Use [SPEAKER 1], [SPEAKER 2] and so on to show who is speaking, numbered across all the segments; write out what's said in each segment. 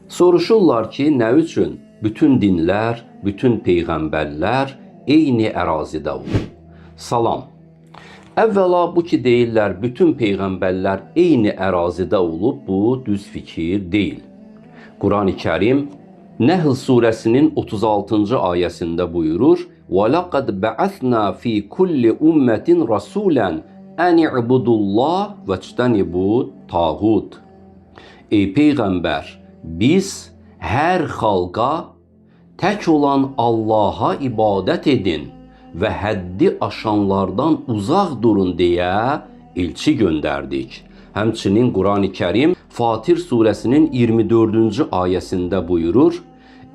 [SPEAKER 1] Soruşurlar ki, nə üçün bütün dinlər, bütün peyğəmbərlər eyni ərazidə olub? Salam. Əvvəla bu ki deyirlər bütün peyğəmbərlər eyni ərazidə olub, bu düz fikir deyil. Qurani Kərim Nəhl surəsinin 36-cı ayəsində buyurur: "Və laqad ba'athna fi kulli ummetin rasulan an i'budullah vectanibu tağut." Ey peyğəmbər, biz hər xalqa tək olan Allaha ibadət edin və həddi aşanlardan uzaq durun deyə elçi göndərdik. Həmçinin Qurani Kərim Fatir surəsinin 24-cü ayəsində buyurur: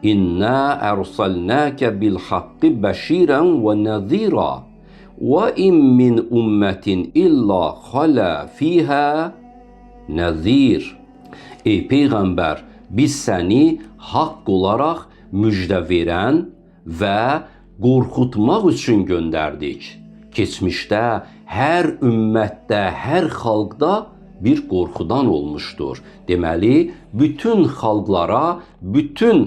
[SPEAKER 1] "İnna ersalnaka bil haqqi bəşirən və nəzira və in min ummetin illa xala fiha nəzir." Ey peyğəmbər, biz səni haqq olaraq müjdə verən və qorxutmaq üçün göndərdik. Keçmişdə hər ümmətdə, hər xalqda bir qorxudan olmuşdur. Deməli, bütün xalqlara, bütün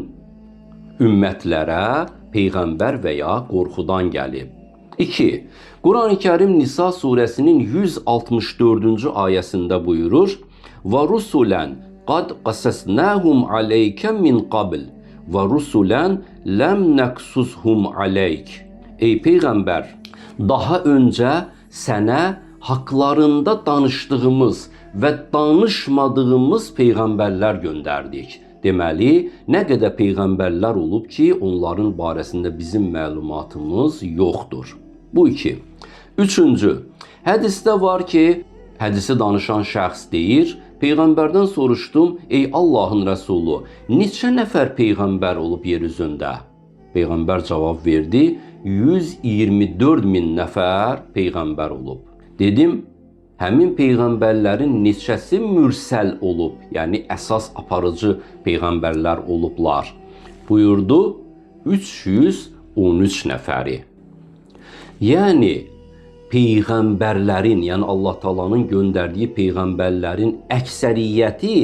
[SPEAKER 1] ümmətlərə peyğəmbər və ya qorxudan gəlib. 2. Qurani Kərim Nisa surəsinin 164-cü ayəsində buyurur: "Və rusulan qad qasasnahum aleyke min qabl və rusulan ləm nəqsushum aleyk." Ey peyğəmbər, daha öncə sənə haqlarında danışdığımız və danışmadığımız peyğəmbərlər göndərdik. Deməli, nə qədər peyğəmbərlər olub ki, onların barəsində bizim məlumatımız yoxdur. Bu iki. Üçüncü, hədisdə var ki, hədisi danışan şəxs deyir, peyğəmbərdən soruşdum, ey Allahın Rəsulu, neçə nəfər peyğəmbər olub yer üzündə? Peyğəmbər cavab verdi, 124 min nəfər peyğəmbər olub. Dedim, həmin peyğəmbərlərin neçəsi mürsəl olub, yəni əsas aparıcı peyğəmbərlər olublar? Buyurdu, 313 nəfəri. Yəni peyğəmbərlərin, yəni Allah Taala'nın göndərdiyi peyğəmbərlərin əksəriyyəti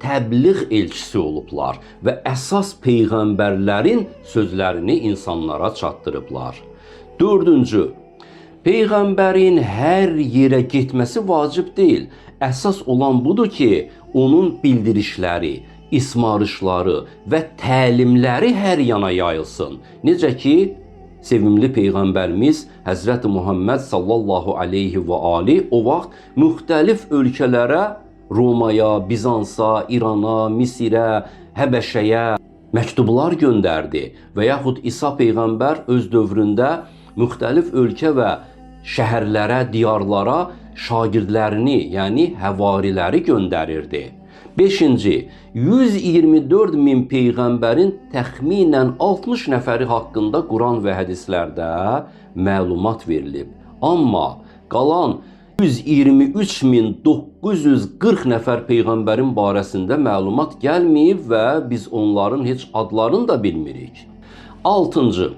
[SPEAKER 1] təbliğ elçisi olublar və əsas peyğəmbərlərin sözlərini insanlara çatdırıblar. Dördüncü, peyğəmbərin hər yerə getməsi vacib deyil. Əsas olan budur ki, onun bildirişləri, ismarışları və təlimləri hər yana yayılsın. Necə ki, sevimli peyğəmbərimiz Həzrəti Muhammed sallallahu aleyhi və ali o vaxt müxtəlif ölkələrə, Romaya, Bizansa, İrana, Misirə, Həbəşəyə məktublar göndərdi və yaxud İsa peyğəmbər öz dövründə müxtəlif ölkə və şəhərlərə, diyarlara şagirdlərini, yəni həvariləri göndərirdi. 5-ci, 124 min peyğəmbərin təxminən 60 nəfəri haqqında Quran və hədislərdə məlumat verilib. Amma qalan 123.940 nəfər peyğəmbərin barəsində məlumat gəlməyib və biz onların heç adlarını da bilmirik. 6-cı,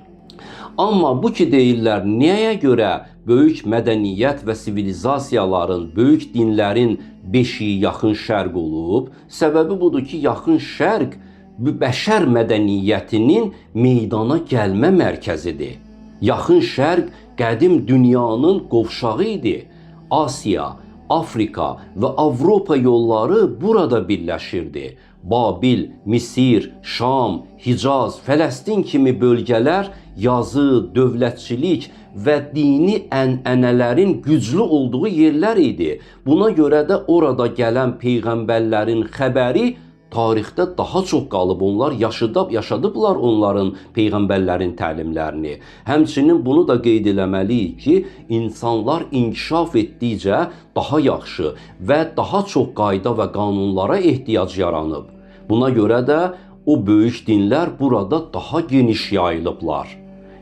[SPEAKER 1] amma bu ki deyirlər, nəyə görə böyük mədəniyyət və sivilizasiyaların, böyük dinlərin beşiyi Yaxın Şərq olub? Səbəbi budur ki, Yaxın Şərq bəşər mədəniyyətinin meydana gəlmə mərkəzidir. Yaxın Şərq qədim dünyanın qovşağı idi. Asiya, Afrika və Avropa yolları burada birləşirdi. Babil, Misir, Şam, Hicaz, Fələstin kimi bölgələr yazı, dövlətçilik və dini ənənələrin güclü olduğu yerlər idi. Buna görə də orada gələn peyğəmbərlərin xəbəri tarixdə daha çox qalıb. Onlar yaşadıblar onların peyğəmbərlərin təlimlərini. Həmçinin bunu da qeyd eləməliyik ki, insanlar inkişaf etdikcə daha yaxşı və daha çox qayda və qanunlara ehtiyac yaranıb. Buna görə də o böyük dinlər burada daha geniş yayılıblar.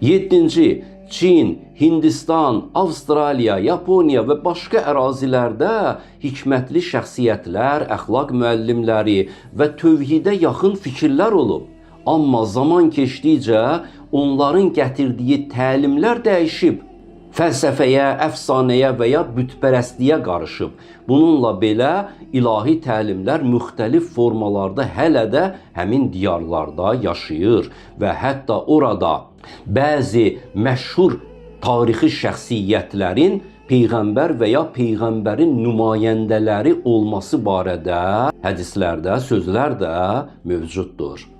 [SPEAKER 1] 7-ci, Çin, Hindistan, Avstraliya, Yaponiya və başqa ərazilərdə hikmətli şəxsiyyətlər, əxlaq müəllimləri və tövhidə yaxın fikirlər olub. Amma zaman keçdikcə onların gətirdiyi təlimlər dəyişib. Fəlsəfəyə, əfsanəyə və ya bütpərəstliyə qarışıb. Bununla belə ilahi təlimlər müxtəlif formalarda hələ də həmin diyarlarda yaşayır və hətta orada bəzi məşhur tarixi şəxsiyyətlərin peyğəmbər və ya peyğəmbərin nümayəndələri olması barədə hədislərdə sözlər də mövcuddur.